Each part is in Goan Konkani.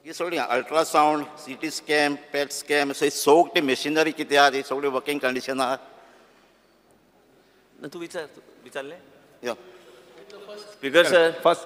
ही सगळी ultrasound, CT scan, PET scan, सगळी मशिनरी कितें आहा ती सगळी वर्किंग कंडिशन आहा. तूं विचार, विचारलें. यो. Speaker sir, first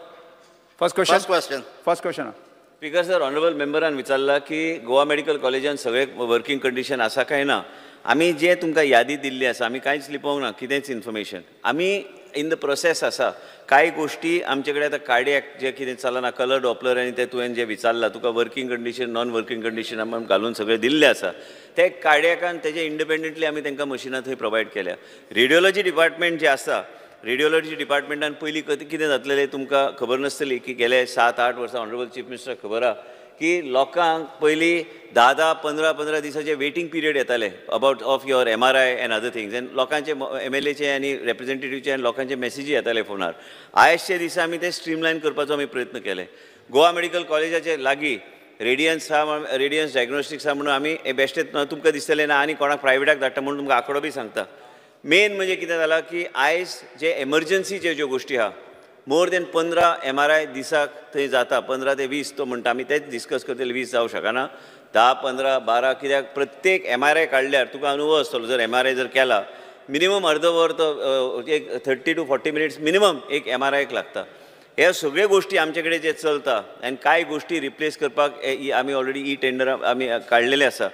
question. First question. First question. Speaker sir, honourable मेंबरान विचारला की गोवा मेडिकल कॉलेजान सगळे वर्किंग कंडिशन आसा काय ना. आमी जे तुमकां यादी दिल्ली आसा, आमी कांयच लिपोवंक ना कितेंच इन्फॉर्मेशन. आमी इन the process आसा. कांय गोश्टी आमचे कडेन आतां कार्डियक जे कितें चलना, ना कलर डॉपलर आनी ते तुवें जे विचारला तुका working condition, non working condition आमी घालून सगळें दिल्लें आसा. ते कार्डियकान तेजे इंडिपेंडंटली आमी तांकां मशिनां थंय प्रोवायड केल्या. रेडियोलॉजी डिपार्टमेंट जे आसा, रेडियोलॉजी डिपार्टमेंटान पयलीं कितें जातलें तुमकां खबर नासतली की गेले 7-8 वर्सां ऑनरेबल चीफ मिनिस्टर खबर आहा की लोकांक पयलीं 10-10, 15-15 दिसाचे वेटींग पिरियड येताले about of your MRI and other things. आनी लोकांचे MLAचे आनी रेप्रेझेंटेटिव्हचे आनी लोकांचे मॅसेजी येताले फोनार. आयजच्या दिसा आमी ते स्ट्रीमलायन करपाचो आमी प्रयत्न केले. गोवा मेडिकल कॉलेजाचे लागीं रेडियन्स आहा, रेडियन्स डायग्नोस्टिक्स आहा म्हणून आमी बेश्टेच तुमकां दिसतलें ना आनी कोणाक प्रायवेटाक धाडटा म्हणून तुमकां आंकडो बी सांगता. मेन म्हणजे कितें जालां की आयज जे एमर्जन्सीचे ज्यो गोश्टी आहा, मोर देन 15 MRI दिसाक थंय जाता, 15 ते 20 तो म्हणटा. आमी तेच डिस्कस करतले, 20 जावं शकना, 10, 15, 12, कित्याक प्रत्येक MRI काडल्यार तुका अनुभव आसतलो. जर MRI जर केला मिनिमम अर्द वर तो एक 30 to 40 minutes minimum एक MRIक लागता. ह्या सगळ्यो गोश्टी आमचे कडेन जे चलता आनी कांय गोश्टी रिप्लेस करपाक आमी ऑलरेडी ई टेंडर आमी काडलेले आसा.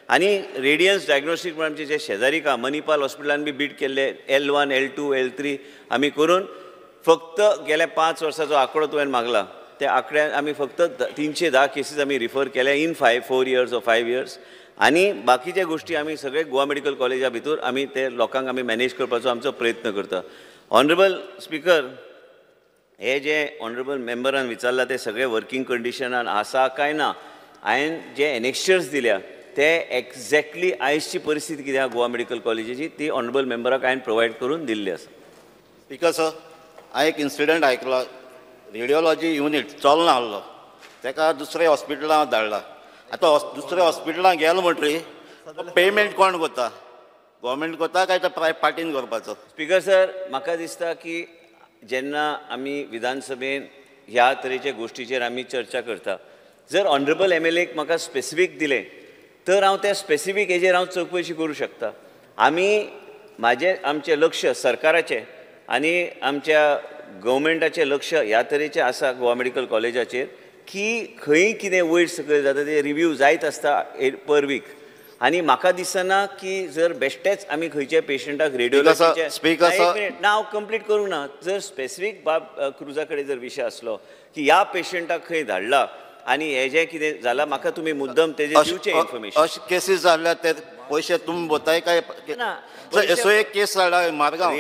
आनी रेडियन्स डायग्नोस्टीक म्हणून आमचे जे शेजारी का मणिपाल हॉस्पिटलान बी बीट केल्ले L1, L2, L3 आमी करून फक्त गेल्या 5 वर्साचो आंकडो तुवें मागला त्या आंकड्यान आमी फक्त 310 केसीस आमी रिफर केल्या इन 4 years or 5 years. आनी बाकीच्या गोश्टी आमी सगळे गोवा मेडिकल कॉलेजा भितर आमी ते लोकांक आमी मॅनेज करपाचो आमचो प्रयत्न करता. ऑनरेबल स्पीकर, हे जे ऑनरेबल मेंबरान विचारला ते सगळे वर्किंग कंडिशनान आसा काय ना, हांवें जे एनेक्स्चर्स दिल्या ते एक्झॅक्टली आयजची परिस्थिती कितें आहा गोवा मेडिकल कॉलेजीची ती ऑनरेबल मेंबराक हांवें प्रोवायड करून दिल्ली आसा. स्पीकर सर, हांवें एक इन्सिडंट आयकला. रेडियोलॉजी युनीट चलना आहलो, ताका दुसऱ्या हॉस्पिटलां धाडला. आतां दुसऱ्या हॉस्पिटलां गेलो म्हणटरी पेमेंट कोण करता? गव्हर्मेंट करता काय तो पार्टीन करपाचो? स्पीकर सर, म्हाका दिसता की जेन्ना आमी विधानसभेन ह्या तरेच्या गोश्टीचेर आमी चर्चा करता, जर ऑनरेबल MLAक म्हाका स्पेसिफीक दिलें तर हांव त्या स्पेसिफीक हेजेर हांव चवकशी करूं शकता. आमी म्हाजें आमचें लक्ष सरकाराचें आनी आमच्या गव्हर्मेंटाचें लक्ष ह्या तरेचें आसा गोवा मेडिकल कॉलेजाचेर की खंय कितें वयर सकयल जाता ते रिव्यू जायत आसता पर वीक. आनी म्हाका दिसना की जर बेश्टेच आमी खंयच्या पेशंटाक रेडियोलॉजीचें ना हांव कंप्लीट करूंक ना, जर स्पेसिफीक बाब क्रुजा कडेन जर विशय आसलो की ह्या पेशंटाक खंय धाडला आनी हें जें कितें जालां म्हाका तुमी मुद्दम तेजें दिवचें इन्फॉर्मेशन. अशे केसीस जाल्ल्या ते पयशे तुमी वताय काय ना? असो एक केस जाला मारगांव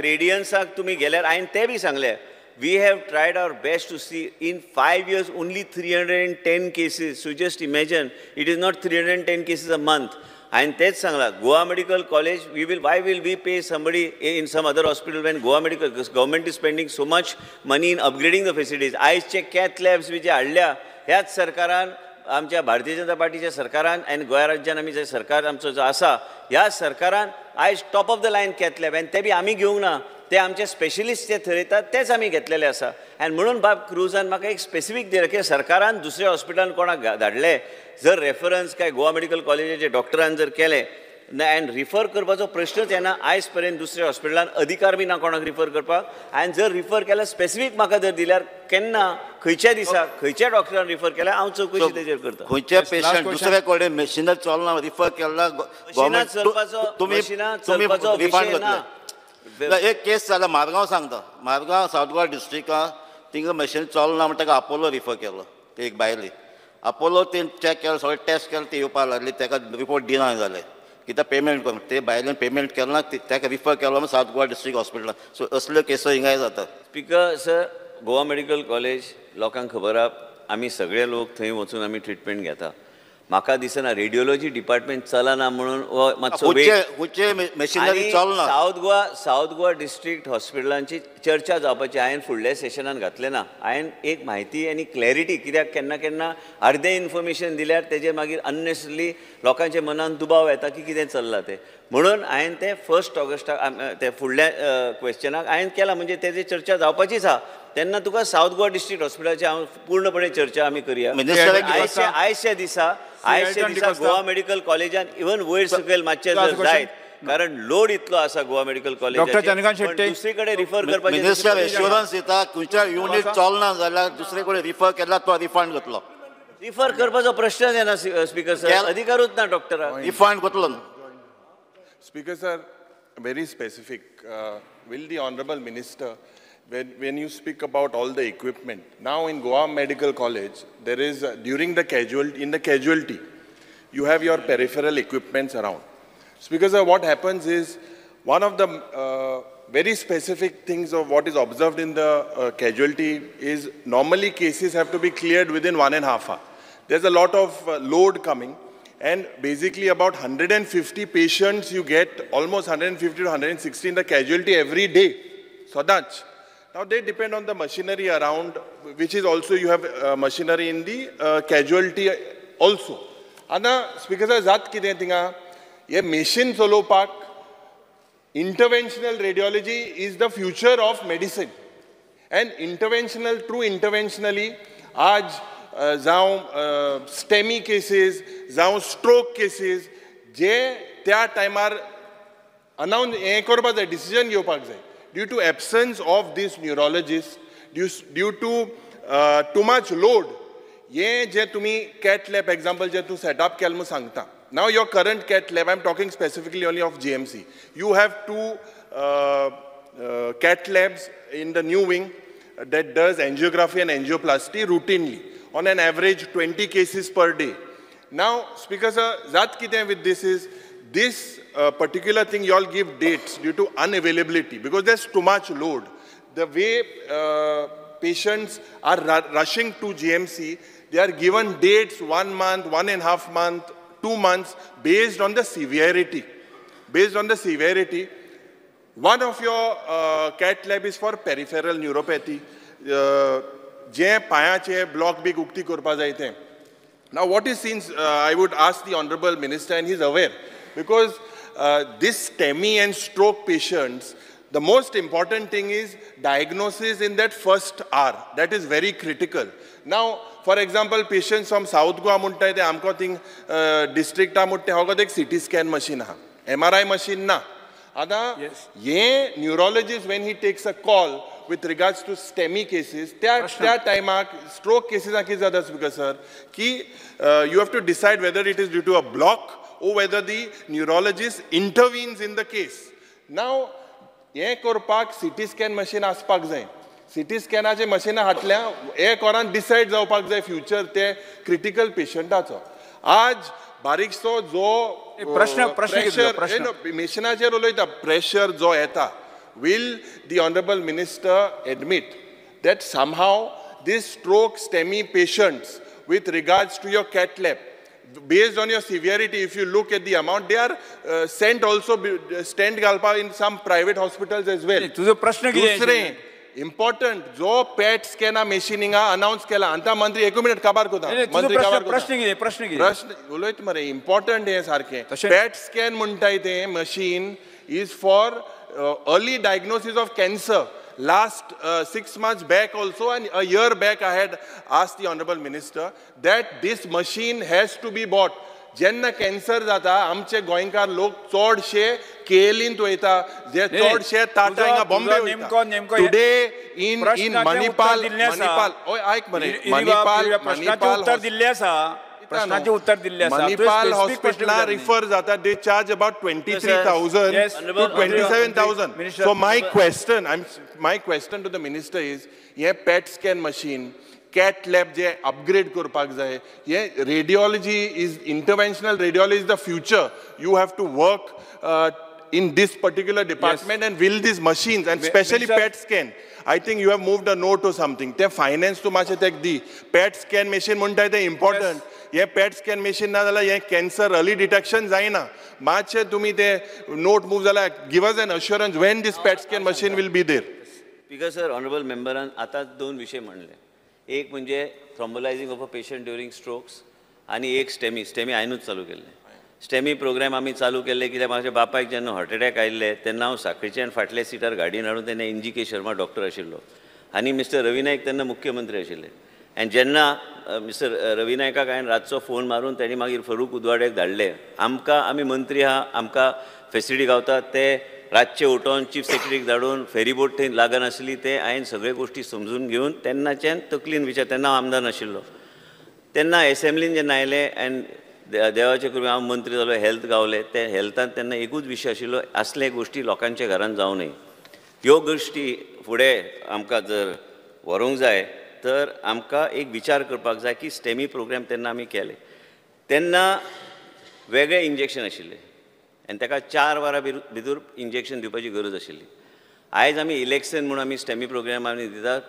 रेडियन्साक तुमी गेल्यार हांवें तें बी सांगलें. We have tried our best to see in 5 years only 310 cases. So just imagine, it is not 310 cases a month. And तेच सांगला Goa medical college, we will, why will we pay somebody in some other hospital when Goa medical government is spending so much money in upgrading the facilities. आयजचे कॅथ लॅब्स बी जे हाडल्या ह्याच सरकारान, आमच्या भारतीय जनता पार्टीच्या सरकारान आनी गोंया राज्यान आमी जे सरकार आमचो जो आसा ह्या सरकारान आयज top of the line cath lab आनी ते बी आमी घेवंक ना, ते आमचे स्पेशलिस्ट जे थरयतात तेच आमी घेतलेले आसा. आनी म्हणून बाब क्रुजान म्हाका एक स्पेसिफीक दिलें की सरकारान दुसऱ्या हॉस्पिटलान कोणाक धाडले जर रेफरन्स काय गोवा मेडिकल कॉलेजाचे डॉक्टरान जर केले आनी रिफर करपाचो प्रश्नच येना. आयज पर्यंत दुसऱ्या हॉस्पिटलान अधिकार बी ना कोणाक रिफर करपाक. आनी जर रिफर केल्यार स्पेसिफीक म्हाका जर दिल्यार केन्ना खंयच्या दिसा खंयच्या डॉक्टरान रिफर केल्यार हांव चवकशी तेजेर करता. खंयचे पेशंट दुसऱ्या कडेन मशिनां चलना रिफर केला मशिनां चलपाचो विशय ना. एक केस जाला मारगांव सांगता, मारगांव सावथ गोवा डिस्ट्रिक्टान थिंगा मशीन चलना म्हण ताका आपोलो रिफर केलो. ते एक बायले आपोलो तें चॅक केलो, सगळें टेस्ट केलें, ती येवपाक लागली, ताका रिपोर्ट दिना जाले कित्याक पेमेंट करून ते बायलेन पेमेंट केलें ना, ताका रिफर केलो म्हण सावथ गोवा डिस्ट्रिक्ट हॉस्पिटलान. सो असल्यो केसो हिंगाय जाता. Speaker sir, Goa medical college लोकांक खबर आहा, आमी सगळे लोक थंय वचून आमी ट्रिटमेंट घेता. म्हाका दिसना रेडियोलॉजी डिपार्टमेंट चलना म्हणून मातसो सावथ गोवा डिस्ट्रिक्ट हॉस्पिटलांची चर्चा जावपाची हांवें फुडल्या सेशनान घातलें ना. हांवें एक म्हायती आनी क्लॅरिटी, कित्याक केन्ना केन्ना अर्दें इन्फॉर्मेशन दिल्यार तेजेर मागीर अननेसरी लोकांच्या मनान दुबाव येता की कितें चल्लां तें. म्हणून हांवें तें 1 ऑगस्टाक ते फुडल्या क्वेश्चनाक हांवें केलां, म्हणजे तेजी चर्चा जावपाचीच आहा. तेन्ना तुका सावथ गोवा डिस्ट्रिक्ट हॉस्पिटलाची हांव पूर्णपणे चर्चा आमी करया. आयच्या दिसा गोवा मेडिकल कॉलेजान इवन वयर सकयल मातशें जर जायत कारण लोड इतलो आसा गोवा मेडिकल कॉलेज दुसरे कडेन रिफर करपाचें. मिनिस्टर एश्योरन्स दिता खंयच्या युनीट चलना जाल्यार दुसरे कडेन रिफर केल्यार तो रिफंड जातलो. रिफर करपाचो प्रश्नच येना स्पीकर सर, अधिकारूच ना डॉक्टराक रिफंड करतलो. Speaker sir, very specific. Will the honourable minister, when you speak about all the equipment, now in Goa Medical College, there is, during the casualty, in the casualty, you have your peripheral equipments around. Speaker sir, what happens is, one of the very specific things of what is observed in the casualty is normally cases have to be cleared within 1.5 hours. There's a lot of load coming, and basically about 150 patients you get, almost 150 to 160 in the casualty every day. So that's. Now they depend on the machinery around, which is also you have machinery in the casualty also. Ana speaker sir, zat kite tinga ye machine chalopak interventional radiology is the future of medicine, and interventional true interventionally aaj जावं स्टेमी केसीस जावं स्ट्रोक केसीस जे त्या टायमार अनाउन्स हें करपाक जाय, डिसिजन घेवपाक जाय. Due to absence of this neurologist, due to too much load, हें जें तुमी कॅट लॅब एग्जाम्पल जें तूं सेटअप केलें म्हूण सांगता. Now your current cath lab, I am talking specifically only of GMC, you have two cath labs in the new wing that does angiography and angioplasty routinely, on an average 20 cases per day. Now, Speaker sir, zat kite with this is, this particular thing you all give dates due to unavailability because there's too much load. The way patients are rushing to GMC, they are given dates 1 month, 1.5 month, 2 months based on the severity. Based on the severity, one of your cath lab is for peripheral neuropathy. जे पायाचे ब्लॉक बी उक्ती करपा जाय ते. Now what is seen, I would ask the honorable minister, and he's aware, because this STEMI and stroke patients, the most important thing is diagnosis in that first hour. That is very critical. Now, for example, patients from South Goa म्हणटाय ते आमकां थिंग डिस्ट्रिक्टा म्हणटा ते फकत एक CT scan machine आहा, MRI machine ना. आतां हे neurologist when he takes a call with regards to STEMI cases, त्या टायमाक स्ट्रोक केसीसाक कितें जाता स्पीकर सर की you have to decide whether it is due to a block or whether the neurologist intervenes in the case. Now, हें करपाक CT scan machine आसपाक जाय. CT स्कॅनाचे मशीनां हाडल्या एक वरान डिसायड जावपाक जाय फ्युचर ते क्रिटिकल पेशंटाचो. आज बारीकसो जो प्रेशर मशिनाचेर उलयता, प्रेशर जो येता, will the honorable minister admit that somehow this stroke STEMI patients with regards to your cath lab, based on your severity, if you look at the amount, they are sent also, stent घालपा in some private hospitals as well. तुजो प्रश्न कितें? दुसरें important, जो पॅट स्कॅना मशीन हिंगा अनाउन्स केला, आतां मंत्री एक मिनट काबार कोता, मंत्री काबार प्रश्न कितें? प्रश्न कितें? प्रश्न उलयत मरे, इम्पॉर्टंट हें सारकें. पॅट स्कॅन म्हणटाय तें machine is for early diagnosis of cancer. Last 6 months back also and a year back I had asked the honorable minister that this machine has to be bought. जेन्ना कॅन्सर जाता आमचे गोंयकार लोक चडशे केएलईंत वयता, जे चडशे टाटा हिंगा बॉम्बे वयता. Today in in Manipal, Manipal ओय आयक मरे, मणिपाल प्रश्नाचें उत्तर दिल्लें आसा, प्रश्नाचें उत्तर दिल्लें आसा. मणिपाल हॉस्पिटला रिफर जाता, they charge about 23,000 to 27,000. So my question, my question to the minister is, हें PET scan machine, cath lab J upgrade करपाक जाय, हे radiology is, interventional radiology is the future. You have to work in this particular department and will these machines and specially PET scan. I think you have moved a note or something. ते फायनान्स तूं मातशें तेका दी. पॅट स्कॅन मशीन म्हणटाय तें इम्पॉर्टंट. हें पॅट स्कॅन मशीन ना जाल्यार हें कॅन्सर अर्ली डिटेक्शन जायना. मातशें तुमी तें नोट मूव जाल्यार give us an assurance when this PET scan machine will be there. Speaker sir, honourable मेंबरान आतांच दोन विशय म्हणले. एक म्हणजे thrombolysing of a patient during strokes आनी एक स्टेमी. स्टेमी हांवेनूच चालू केल्लें. स्टेमी प्रोग्राम आमी चालू केल्ले कित्याक म्हाज्या बापायक जेन्ना हार्ट एटॅक आयिल्ले तेन्ना हांव साखळीच्यान फाटल्या सिटार गाडयेन हाडून तेन्ना N G K Sharma doctor आशिल्लो. आनी मिस्टर रवी नायक तेन्ना मुख्यमंत्री आशिल्ले. आनी जेन्ना मिस्टर रवी नायकाक हांवें रातचो फोन मारून तेणी मागीर फरूख उदवाड्याक धाडले, आमकां आमी मंत्री आहा, आमकां फेसिलिटी गावता, ते रातचे उठोवन चीफ सेक्रेटरीक धाडून फेरीबोट थंय लागनासली, ते हांवें सगळे गोश्टी समजून घेवन तेन्नाच्यान तकलीन विचार, तेन्ना हांव आमदार नाशिल्लो, तेन्ना एसेंब्लीन जेन्ना आयले आनी देवाचे कृपेन हांव मंत्री जालो, हेल्थ गावले, ते हेल्थान तेन्ना एकूच विशय आशिल्लो, असले गोश्टी लोकांच्या घरान जावं नये. ह्यो गोश्टी फुडें आमकां जर व्हरूंक जाय तर आमकां एक विचार करपाक जाय की स्टेमी प्रोग्राम तेन्ना आमी केले तेन्ना वेगळे इंजेक्शन आशिल्ले आनी ताका 4 वरां भितर इंजेक्शन दिवपाची गरज आशिल्ली. आयज आमी इलेक्शन म्हणून आमी स्टेमी प्रोग्राम आमी दितात.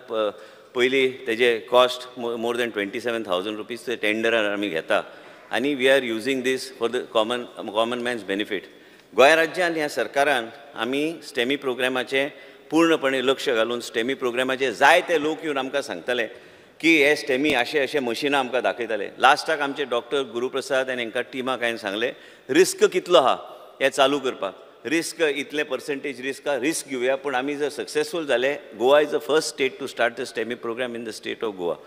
पयलीं तेजे कॉस्ट मोर दॅन 27,000 रुपीज ते टेंडरार आमी घेता आनी we are using this for the common man's benefit. Goa राज्यान ह्या सरकारान आमी स्टेमी प्रोग्रामाचें पूर्णपणे लक्ष घालून स्टेमी प्रोग्रामाचे जायते लोक येवन आमकां सांगताले की हे स्टेमी अशे अशे मशिनां आमकां दाखयताले. लास्टाक आमचे डॉक्टर गुरुप्रसाद आनी हांकां टिमाक हांवें सांगलें रिस्क कितलो आहा हें चालू करपाक, रिस्क इतले पर्संटेज रिस्क आहा, रिस्क घेवया, पूण आमी जर सक्सेसफूल जाले, Goa is the first state to start the STEMI program in the state of Goa.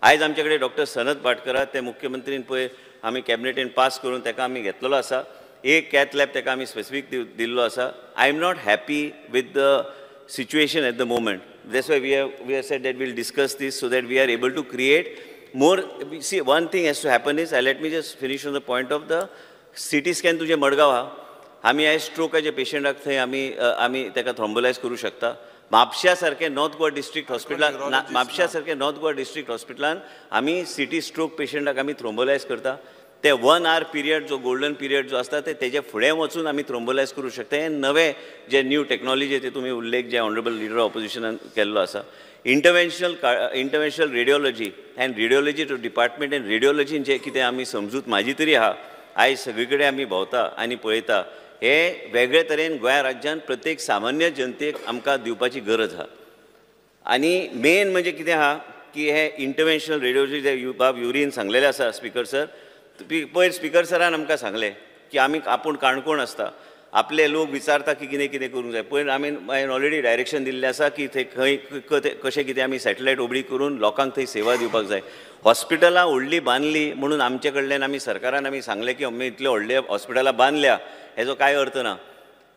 आयज आमचे कडेन डॉक्टर सनत भाटकर आहा, ते मुख्यमंत्रीन पळय आमी कॅबिनेटीन पास करून ताका आमी घेतलेलो आसा, एक कॅथ लॅब ताका आमी स्पेसिफीक दिल्लो आसा. I am not happy with the situation at the moment. That's why we have said that we'll discuss this so that we are able to create more. See, one thing has to happen is, let me just finish on the point of the CT scan. तुझे मडगांव आहा, आमी आयज स्ट्रोकाचे पेशंटाक थंय आमी आमी ताका थ्रोम्बोलायज करूं शकता. म्हापश्या सारकें नॉर्थ गोवा डिस्ट्रिक्ट हॉस्पिटलान, म्हापश्या सारकें नॉर्थ गोवा डिस्ट्रिक्ट हॉस्पिटलान आमी सिटी स्ट्रोक पेशंटाक आमी थ्रोम्बोलायज करता. ते 1 our period जो गोल्डन पिरियड जो आसता ते तेजे फुडें वचून आमी थ्रोम्बोलायज करूं शकता. हे नवे जे न्यू टॅक्नॉलॉजी ते तुमी उल्लेख जे ऑनरेबल लिडर ऑपोजिशनान केल्लो आसा. Interventional radiology and radiology to department and रेडियोलॉजीन जे कितें आमी समजूत म्हाजी तरी आहा, आयज सगळे कडेन आमी भोंवता आनी पळयता, हे वेगळे तरेन गोंया राज्यान प्रत्येक सामान्य जनतेक आमकां दिवपाची गरज आहा. आनी मेन म्हणजे कितें आहा की हे इंटरवेन्शनल रेडियोलॉजी जे बाब युरीन सांगलेलें आसा स्पिकर सर, पयर स्पिकर सरान आमकां सांगलें की आमी आपूण काणकोण आसता, आपले लोक विचारता की कितें कितें करूंक जाय. पयर आमी हांवें ऑलरेडी डायरेक्शन दिल्लें आसा की थंय खंय कशें कितें आमी सॅटेलायट उबी करून लोकांक थंय सेवा दिवपाक जाय. हॉस्पिटलां व्हडलीं बांदलीं म्हणून आमचे कडल्यान आमी सरकारान आमी सांगलें की आमी इतले व्हडले हॉस्पिटलां बांदल्या हेजो कांय अर्थ ना.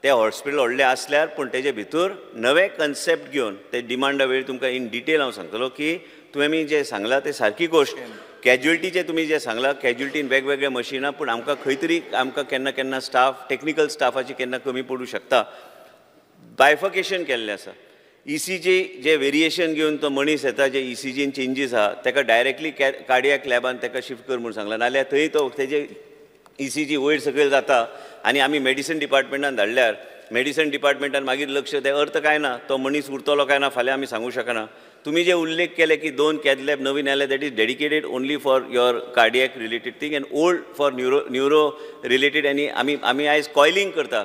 ते हॉस्पिटल व्हडलें आसल्यार पूण तेजे भितर नवे कन्सेप्ट घेवन ते डिमांडा वेळी तुमकां इन डिटेल हांव सांगतलो की तुवें जें सांगलां तें सारकी गोश्ट. कॅज्युअलिटीचें तुमी जें सांगलां, कॅज्युअलिटीन वेगवेगळे मशिनां, पूण आमकां खंय तरी आमकां केन्ना केन्ना स्टाफ टॅक्निकल स्टाफाची केन्ना कमी पडूं शकता. बायफर्केशन केल्लें आसा, ECG जे वेरिएशन घेवन तो मनीस येता, जे ECGन चेंजीस आहा ताका डायरेक्टली कार्डियक लॅबान ताका शिफ्ट कर म्हूण सांगलां, नाल्यार थंय तो तेजे ECG वयर सकयल जाता आनी आमी मेडिसीन डिपार्टमेंटान धाडल्यार मेडिसीन डिपार्टमेंटान मागीर लक्ष ते अर्थ कांय ना, तो मनीस उरतलो काय ना फाल्यां आमी सांगूं शकना. तुमी जे उल्लेख केले की 2 कॅथ लॅब नवीन आयले, that is dedicated only for your cardiac related thing and old for neuro related. आनी आमी आमी आयज कॉयलिंग करता.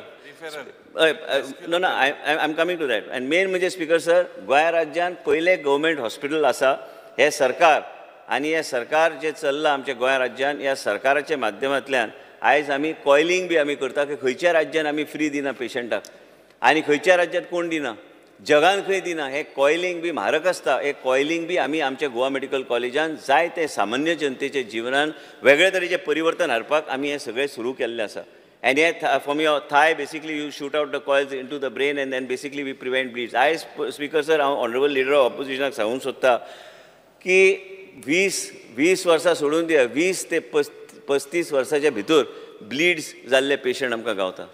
No no, I am coming to that. आनी मेन म्हणजे स्पिकर सर, गोंया राज्यान पयलें गव्हर्मेंट हॉस्पिटल आसा हें सरकार, आनी हें सरकार जें चल्लां आमच्या गोंया राज्यान, ह्या सरकाराच्या माध्यमांतल्यान आयज आमी कॉयलिंग बी आमी करता की खंयच्या राज्यान आमी फ्री दिना पेशंटाक आनी खंयच्या राज्यांत कोण दिना, जगान खंय दिना. हें कॉयलिंग बी म्हारग आसता, हें कॉयलिंग बी आमी आमच्या गोवा मेडिकल कॉलेजान जाय ते सामान्य जनतेच्या जिवनान वेगळे तरेचें परिवर्तन हाडपाक आमी हें सगळें सुरू केल्लें आसा. आनी हें from your thigh basically you shoot out the coils into the brain and then basically we prevent bleeds. आयज स्पिकर सर हांव ऑनरेबल लिडर ऑफ ऑपोजिशनाक सांगूंक सोदता की 20 वर्सां सोडून दिया, 20 ते 35 वर्साच्या भितर ब्लिड्स जाल्ले पेशंट आमकां गावता.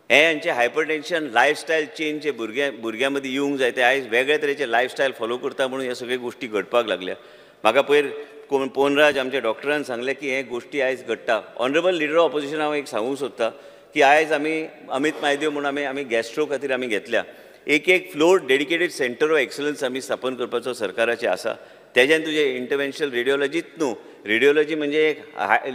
हे हांचे हायपरटेन्शन लायफस्टायल चेंज जे भुरग्यां मदीं येवंक जाय, ते आयज वेगळे तरेचे लायफस्टायल फॉलो करता म्हणून ह्या सगळ्यो गोश्टी घडपाक लागल्या. म्हाका पयर पोनराज आमच्या डॉक्टरान सांगलें की हे गोश्टी आयज घडटा. ऑनरेबल लिडर ऑफ ऑपोजिशन हांव एक सांगूंक सोदता की आयज आमी अमीत मायदेव म्हणून आमी आमी गॅस्ट्रो खातीर आमी घेतल्या, एक एक floor dedicated centre of excellence आमी स्थापन करपाचो सरकाराचें आसा. तेज्यान तुजें इंटरवेन्शनल रेडियोलॉजीच न्हू, रेडियोलॉजी म्हणजे एक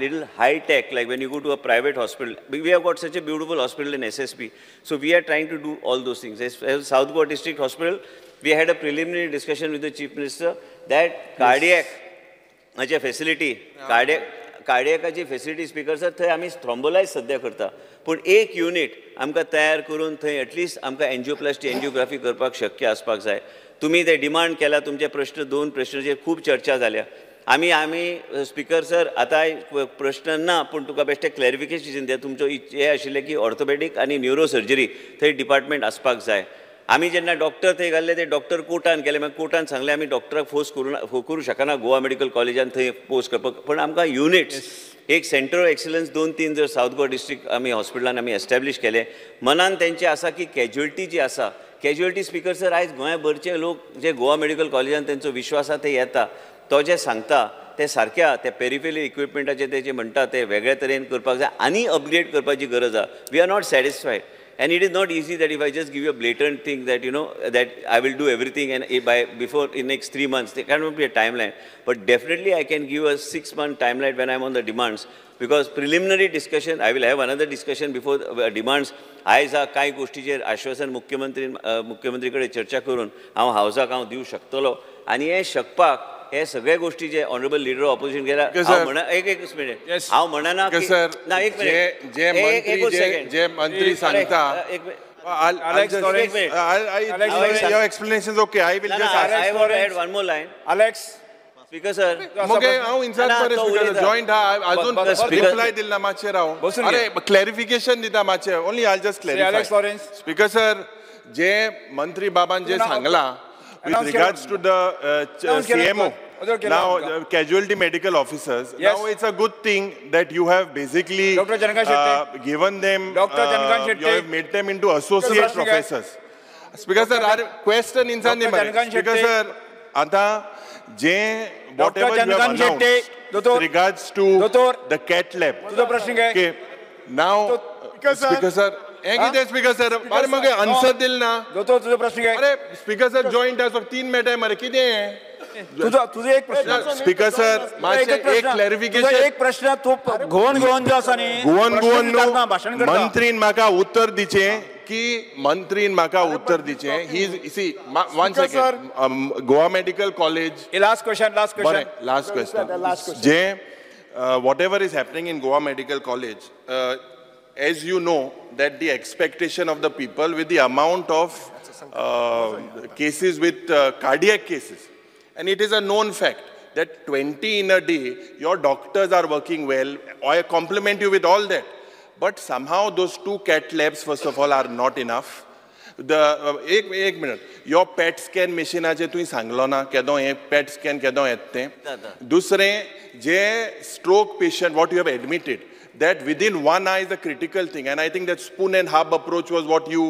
little high tech, like when you go to a private hospital, we have got such a beautiful hospital in SSP, so we are trying to do all those things. South Goa district hospital we had a preliminary discussion with the chief minister that cardiac facility, कार्डियकाची facility speaker sir थंय आमी थ्रोम्बोलायज सद्या करता, पूण एक युनीट आमकां तयार करून थंय एटलिस्ट आमकां एन्जियोप्लास्टी एन्जियोग्राफी करपाक शक्य आसपाक जाय. तुमी ते डिमांड केला, तुमचे प्रश्न दोन प्रश्नाचेर खूब चर्चा जाल्या. आमी आमी स्पीकर सर आतां प्रश्न ना, पूण तुका बेश्टें क्लॅरिफिकेशन दिया. तुमचो हें आशिल्लें की ऑर्थोपेडीक आनी न्युरो सर्जरी थंय डिपार्टमेंट आसपाक जाय. आमी जेन्ना डॉक्टर थंय घाल्ले ते डॉक्टर कोर्टान गेले, मागीर कोर्टान सांगलें आमी डॉक्टराक फोर्स करूं शकना गोवा मेडिकल कॉलेजान थंय पोस्ट करपाक, पूण आमकां युनिट्स एक सेंटर ऑफ एक्सलन्स 2-3 जर सावथ गोवा डिस्ट्रिक्ट आमी हॉस्पिटलान आमी एस्टॅब्लीश केले. मनान तेंचें आसा की कॅज्युअल्टी जी आसा, कॅज्युअल्टी स्पीकर सर आयज गोंयभरचे लोक जे गोवा मेडिकल कॉलेजान तेंचो विश्वास आसा ते येता, तो जे सांगता ते सारक्या ते पेरिफेरल इक्विपमेंटाचे ते जे म्हणटा ते वेगळे तरेन करपाक जाय आनी अपग्रेड करपाची गरज आसा. We are not satisfied. And it is not easy that if I just give you a blatant thing that, you know, that I will do everything and by before in next 3 months, there cannot be a timeline. But definitely I can give a 6-month timeline when I'm on the demands, because preliminary discussion, I will have another discussion before the demands. आयज कांय गोष्टीचेर आश्वासन मुख्यमंत्री कडेन चर्चा करून हांव हावजाक हांव दिवं शकतलो. आनी हें शकपाक हे सगळे गोष्टी जे ऑनरेबल लिडर ऑपोजिशन गेला, हांव म्हणा एक एक मिनिट, हांव म्हणना ना, एक मिनिट, जे मंत्री सांगता. Your explanation is okay. I will just ask. I want to add one more line. Alex. Speaker sir. मगे हांव इन्सार्ट स्पीकर जॉइंट हा अजून रिप्लाय दिल ना मातशें राव. अरे क्लॅरिफिकेशन दिता मातशें. Only I just clarify. Alex Lawrence. Speaker sir, जे मंत्री बाबान जे सांगला with regards to the CMO, now casualty medical officers, yes. Now it's a good thing that you have basically given them, you have made them into associate professors. Speaker sir, our question insan nahi mare. Speaker sir, ata je whatever you have announced with regards to the cat lab. Okay, now Speaker sir, Speaker sir, अरे मगे आन्सर दिल ना. दोतोर तुझो प्रश्न काय? अरे स्पीकर सर जॉइंट आसा 3 मेटाय मरे कितें? तुझो एक प्रश्न. स्पीकर सर मातशें एक क्लॅरिफिकेशन. एक प्रश्न तूं घुवन घुवन जो आसा न्ही, घुवन घुवन न्हू, मंत्रीन म्हाका उत्तर दिचें की मंत्रीन म्हाका उत्तर दिचें. He see one second, Goa medical college. Last question, last question. बरें, last question. J whatever is happening in Goa medical college, as you know that the expectation of the people with the amount of cases with cardiac cases, and it is a known fact that 20 in a day, your doctors are working well. I compliment you with all that. But somehow those 2 cat labs, first of all, are not enough. The एक minute, your PET scan machine आचे तुवें सांगलो ना केदो हें PET scan केदो येता तें. दुसरें जे stroke patient what you have admitted, that within 1 hour is a critical thing, and I think that spoon and hub approach was what you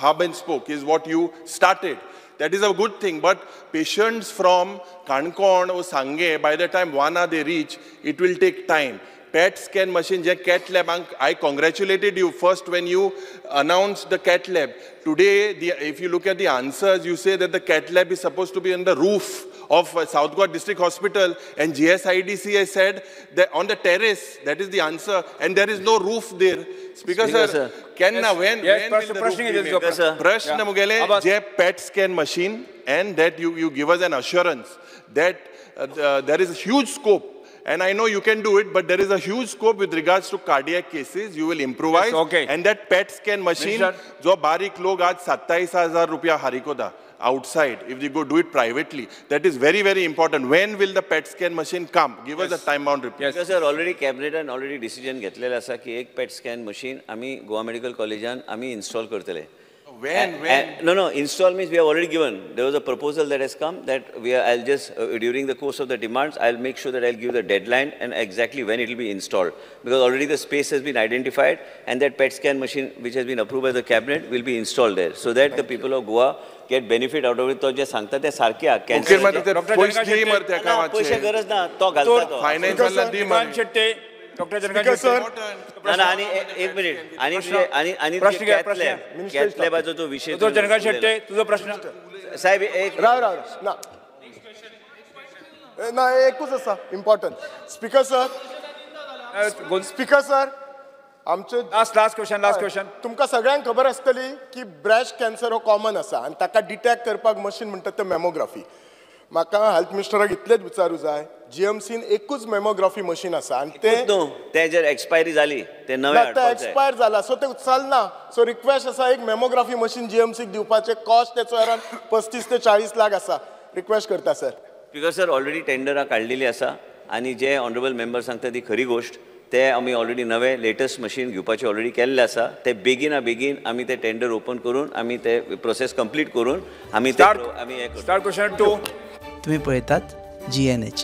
hub and spoke is what you started. That is a good thing, but patients from Canacona or Sange, by the time 1 hour they reach, it will take time. PET scan machine, je cat lab, I congratulated you first when you announced the cat lab. Today, if you look at the answers, you say that the cat lab is supposed to be on the roof of South Goa District Hospital, and GSIDC has said that on the terrace, that is the answer, and there is no roof there. Speaker sir, can yes, when, yes, when will the roof be made? Prashna mugele, je PET scan machine, and that you give us an assurance that there is a huge scope. And I know you can do it, but there is a huge scope with regards to cardiac cases. You will improvise. Yes, okay. And that PET scan machine, जो बारीक लोग आज 27,000 रुपया हारिकोता outside, if they go do it privately, that is very, very important. When will the PET scan machine come? Give us a time-bound reply. Yes. Because sir, already cabinet and already decision घेतलेला आसा की एक PET scan machine आमी गोवा मेडिकल कॉलेजान आमी install करतले. When? When? No, install means we have already given. There was a proposal that has come that we are, I'll just, during the course of the demands, I'll make sure that I'll give the deadline and exactly when it will be installed. Because already the space has been identified and that PET scan machine which has been approved by the cabinet will be installed there. So that the people of Goa get benefit out of it. तो जे सांगता ते सारखे कॅन्सर. पैसे गरज ना, तो घालता तो. फायनान्स डॉक्टर जनक सर, ना आणि एक मिनिट, आणि आणि आणि कॅथ लॅबाचो जो विषय, दोतोर जनक शेट्टे तुझो प्रश्न. साहेब एक राव राव ना ना एकूच आसा important. Speaker sir, speaker sir, आमचे last last question, last question. तुमकां सगळ्यांक खबर आसतली की ब्रेस्ट कॅन्सर हो कॉमन आसा आनी ताका डिटेक्ट करपाक मशीन म्हणटात तें मॅमोग्राफी. म्हाका हेल्थ मिनिस्टराक इतलेंच विचारूं जाय, जीएमसीन एकूच मेमोग्राफी मशीन आसा आनी तें न्हू, तें जर एक्सपायरी जाली तें नवें हाडपाक जाय. एक्सपायर जाला, सो तें चलना. सो रिक्वेस्ट आसा, एक मेमोग्राफी मशीन जीएमसीक दिवपाचें. कॉस्ट तेचो अरावंड 35 ते 40 लाख आसा. रिक्वेस्ट करता सर. स्पीकर सर, ऑलरेडी टेंडरां काडलेली आसा आनी जे ऑनरेबल मेंबर सांगता ती खरी गोश्ट. ते आमी ऑलरेडी नवे लेटस्ट मशीन घेवपाचे ऑलरेडी केल्ले आसा. ते बेगिना बेगीन आमी ते टेंडर ओपन करून आमी ते प्रोसेस कंप्लीट करून आमी ते आमी हें करता. Start question 2. तुम्ही पळयतात GNH.